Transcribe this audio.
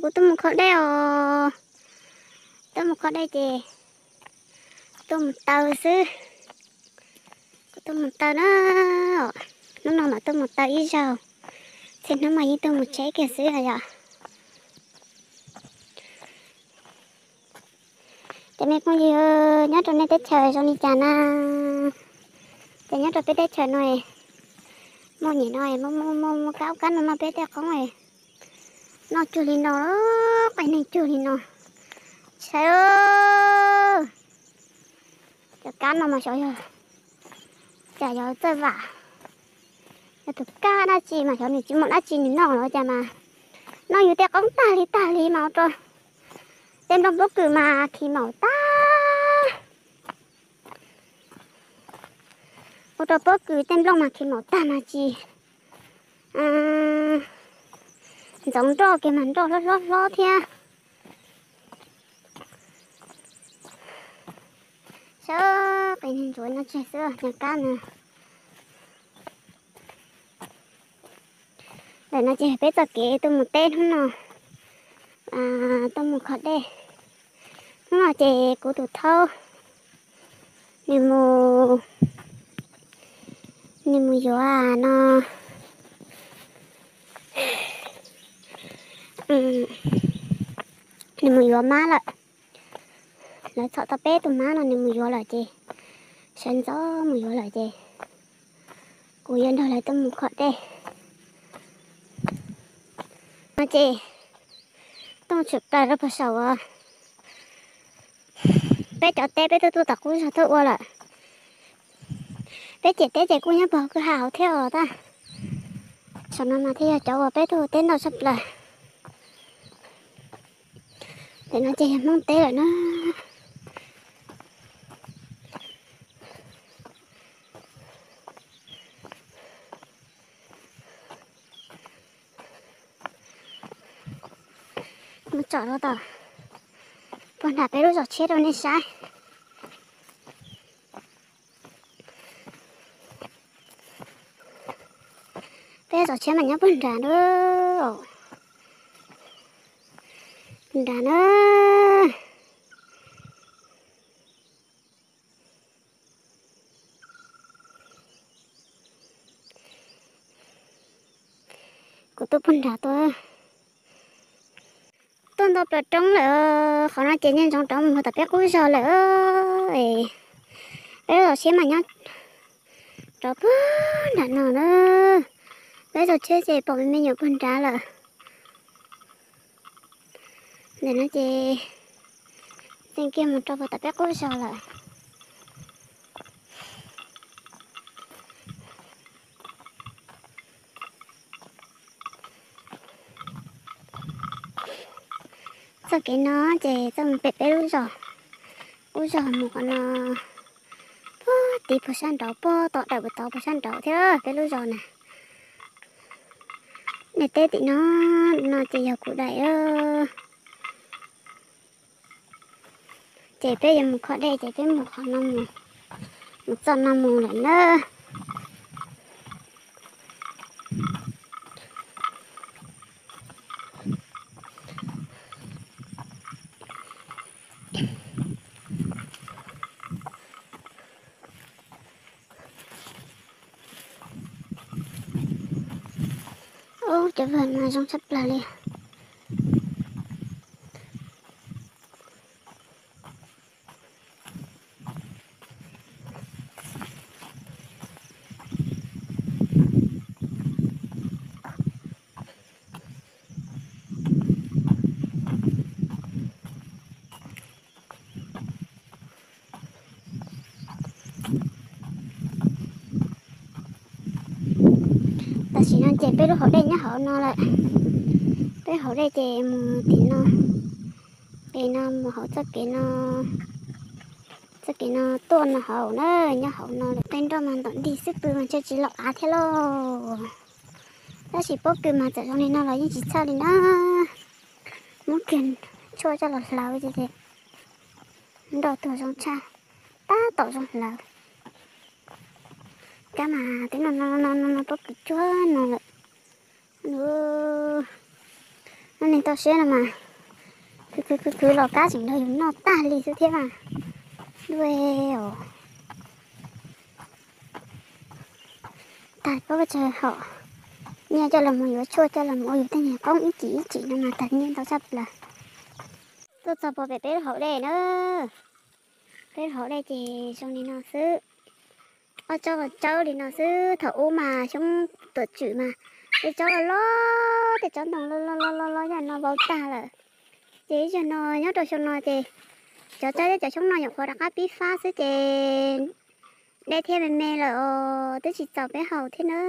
Kuv tuaj mus kho dej os. Tuaj mus kho dej ces tuaj mus taw xwb. Kuv tuaj mus taw na. Hnub no mam tuaj mus taw ib zaug, txhia hnub mas yeej tuaj mus tsheb kiag xwb os yom. Cov me phooj ywg, nyob rau nej teb chaws zoo li cas na? Ces nyob rau peb teb chaws no, muaj nyem no, muaj muaj muaj kab ub kab no noj peb tej qoob, noj cuag li no, qee neeg cuag li no. Saib, cov kab no mas xyov yog cas yog txawj vam, yog tus kab dab tsi mas xyov nws tsis muaj dab tsi nws noj los cas mas noj yus tej qoob tag li tag li mas ua rau tej nplooj pob kws mas khi maum tag. Ua rau pob kws tej nplooj mas khi maum tag mas tsis ntxoov nroj kiag mas nroj hlob hlob hlob thiab. Sab qis ntsuav no tseg xwb, cov kab no. Ntawm no ces peb txoj kev tuaj mus teb hnub no, tuaj mus kho dej. Hnub no ces kuv tus thaub nws mus, nws mus yuav no, nws mus yuav mab lawm. Lawv txhom tau peb tug mab no nws mus yuav lawm ces, sawv ntxov mus yuav lawm ces kuv yuav nrog lawv tuaj mus kho dej. No ces tuaj tshwm plaws rau puag saum uas peb cov teb peb tuaj tuaj tom qub zog tuaj ua lawm. Peb ciam teb ces kuj nyob puag kwj ha hauv thiab os tab. Saum no mas thiaj yog cov uas peb tuaj ua teb ntau tshaj plaws. Ntawm no ces yog Hmoob teb lawm na. Mus tsom rau tom puag nram peb lub zos tshiab rau nej saib. Peb zos tshiab mas nyob puag nrad na. Nrad na. Kuv tuaj puag nrad tuaj. Tuaj nto plaws roob lawm, qhov no ces nyob ntsoov rov mus tom peb qub zog lawm. Peb zos tshiab mas nyob rov puag nram no na. Peb zos tshiab ces pom me me nyuam puag nrad lawm. Ntawm no ces tseem kiag mus rau puag tom peb qub zog lawm. Txoj kev no ces txoj mus pem peb lub zos, qub zos mus qhov no, puag tid puag sab nraud, puag tom dawm puag tod puag sab nraud thiab peb lub zos na. Niam teb tim no, no ces yog kuv daim. Ces peb yuav mus kho dej ces peb mus qhov no, mus txoj no mus lawm na. Ub, cov vwg no zoo tshaj plaws li. Tam sim no ces peb lub hauv dej nyob hauv no lawm. Peb hauv dej ces mus tim no, tim no mus hauv txoj kev no, txoj kev no tuaj no hauv na, nyob hauv no lawm. Tej nroj mas ntom ntig xwb pw mas ntshe tsis los av thiab lauj. Tab sis pob kws mas txawm zoo li no los yeej tsis txhawj li na. Muab kiag tshuaj coj los hlawv ces nroj tuag zoo tshaj, tab tom zoo hlawv. Kab mas twb no no no no pob kws cuag no lawm. Toj siab no mas khwv khwv khwv khwv los kab tseem nrog yus noj tag li xwb thiab mas. Dua os, tag pob koj tsaws hom, nyiaj coj los mus yuav tshuaj coj los mus ua yus tej niag qoob ib cim ib cim no mas tag nyiaj ntau tshaj plaws. Tuaj txog puag pem peb lub hauv dej na, peb lub hauv dej ces zoo li no xwb. Ob tsob los tsawb li no xwb, thaum ub mas Xyoob tuam tswm mas tej tsob loj loj, tej tsob ntoo loj loj loj loj loj yam no vau tag lawm. Ces ib zaug no nyob rau xyoo no ces cov tsob thiab cov xyoob no nyuam qhuav rov qab pib fab xwb ces dej thiaj me me lawm os, twb tsis txaus peb haus thiab na.